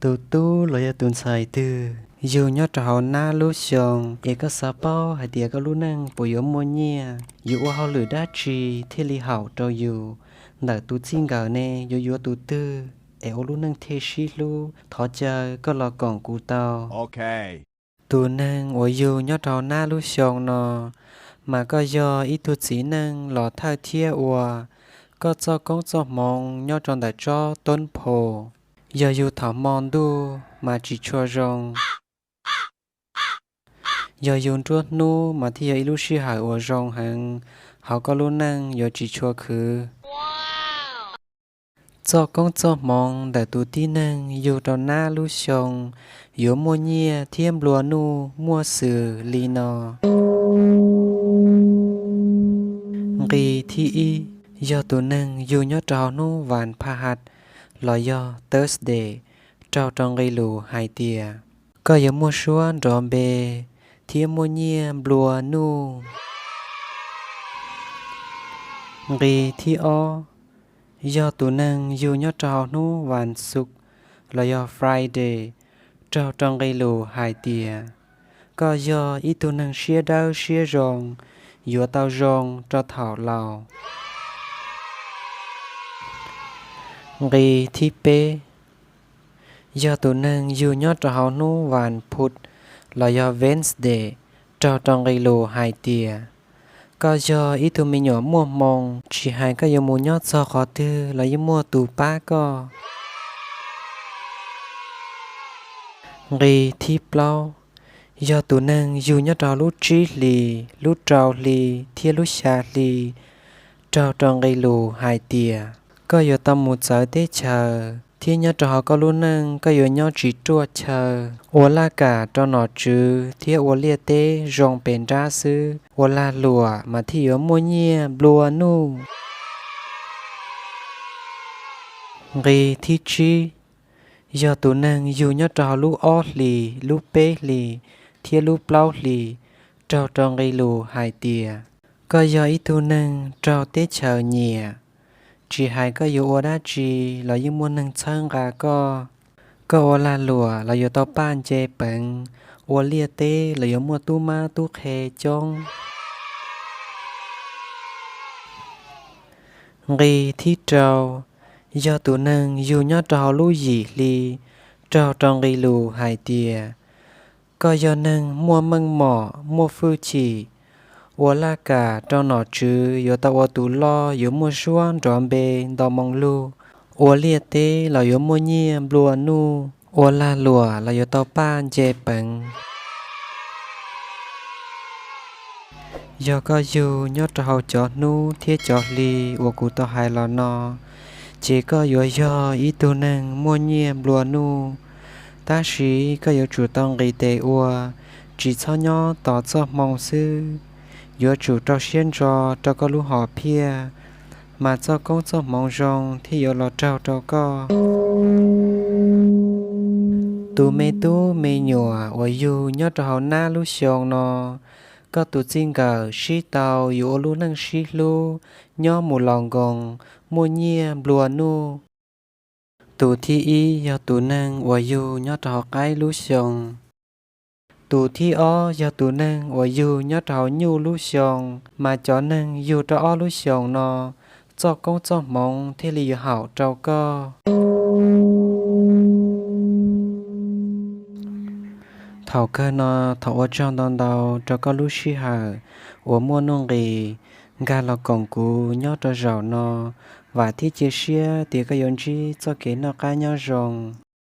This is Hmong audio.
Tus tub los yog tus ntxhais twg yug nyob rau hauv nab lub xyoo es koj xav paub hais tias koj lub neej puas yuav muaj nyiaj, yuav ua hauj lwm dab tsi thiaj li haum rau yus? Ntawm tus txij nkawm ne yuav yuav tus twg es ua lub neej thiaj sib hlub? Thov caw koj los koom kuv tau. Tus neeg uas yug nyob rau hauv nab lub xyoo no, mas koj yog ib tug txiv neej los thawj thiab ua. Koj txoj koob txoj hmoov nyob rau ntawm tsob toob phaus. Yog yug thaum hmo ntuj mas tsis tshua zoo. Yog yug nruab hnub mas thiaj yog ib lub sij hawm uas zoo heev hauv koj lub neej, yuav tsis tshua khwv. Txoj koob txoj hmoov ntawm tus tib neeg yug rau nab lub xyoo yuav muaj nyiaj thiab nplua nuj muaj xws li no. Nqi thib ib, yog tus neeg yug nyob rau hauv hnub vas pha has los yog Thursday, raug rau nqi lus hais tias koj yuav muaj suab nrov npe thiab muaj nyiaj nplua nuj. Nqi thib ob, yog tus neeg yug nyob rau hauv hnub vas xuv los yog Friday, raug rau nqi lus hais tias koj yog ib tug neeg siab dawb siab zoo, yuav tau zoo rau thaum laus. Nqi thib peb, yog tus neeg yug nyob rau hauv hnub vas phuv los yog Wednesday, raug rau nqi lus hais tias koj yog ib tug me nyuam muaj hmoo, tsis hais koj yuav mus nyob txog qhov twg los yeej muaj tus pab koj. Nqi thib plaub, yog tus neeg yug nyob rau hauv lub tsib hlis, lub rau hli thiab lub xya hli, raug rau nqi lus hais tias koj yuav tau mus txawv teb chaws thiab nyob rau hauv koj lub neej koj yuav nyob tsis ruaj chaw, ua laj kam rau nom tswv thiab ua liaj teb zoo pes nrab xwb, ua lag luam mas thiaj yuav muaj nyiaj nplua nuj. Nqi thib tsib, yog tus neeg yug nyob rau hauv lub ob hlis, lub peb hlis thiab lub plaub hlis, raug rau nqi lus hais tias koj yog ib tug neeg raug teb chaws nyiam, tsis hais koj yuav ua dab tsi los yeej muaj neeg txhawb nqa koj. Koj ua lag luam los yuav tau paj nce peev, ua liaj teb los yuav muaj tub mab tub qhe coob. Nqi thib rau, yog tus neeg yug nyob rau hauv lub yim hli, raug rau nqi lus hais tias koj yog neeg muaj meej mom muaj hwj chim, ua laj kam rau nom tswv yuav tau ua tus loj, yuav muaj suab nrov npe nto moo lug, ua liaj teb los yuav muaj nyiaj nplua nuj, ua lag luam los yuav tau paj nce peev. Yog koj yug nyob rau hauv cov hnub thiab cov hli uas kuv tau hais los no, ces koj yuav yog ib tug neeg muaj nyiaj nplua nuj. Tab sis koj yuav tsum tau nqis tes ua, tsis txhob nyob tos txoj hmoo xwb, yuav tsum rau siab ntso rau koj lub hom phiaj, mas txoj koob txoj hmoov zoo thiaj yuav los raug rau koj. Tus me tub me nyuam uas yug nyob rau hauv nab lub xyoo no, koj tus txij nkawm sib tau yuav ua lub neej sib hlub nyob mus laus nkoos, muaj nyiaj nplua nuj. Tus thib ib yog tus neeg uas yug nyob rau hauv qaib lub xyoo. Tus thib ob yog tus neeg uas yug nyob rau hauv nyuj lub xyoo, mas cov neeg yug rau ob lub xyoos no, txoj koob txoj hmoov thiaj li yuav haum rau koj. Thaum kawg no, thov ua tsaug ntau ntau rau koj lub sij hawm uas muaj nuj nqis nkag los koom kuv nyob rau zaum no. Vam thiab cia siab tias koj yuav ntsib txoj kev noj qab nyob zoo.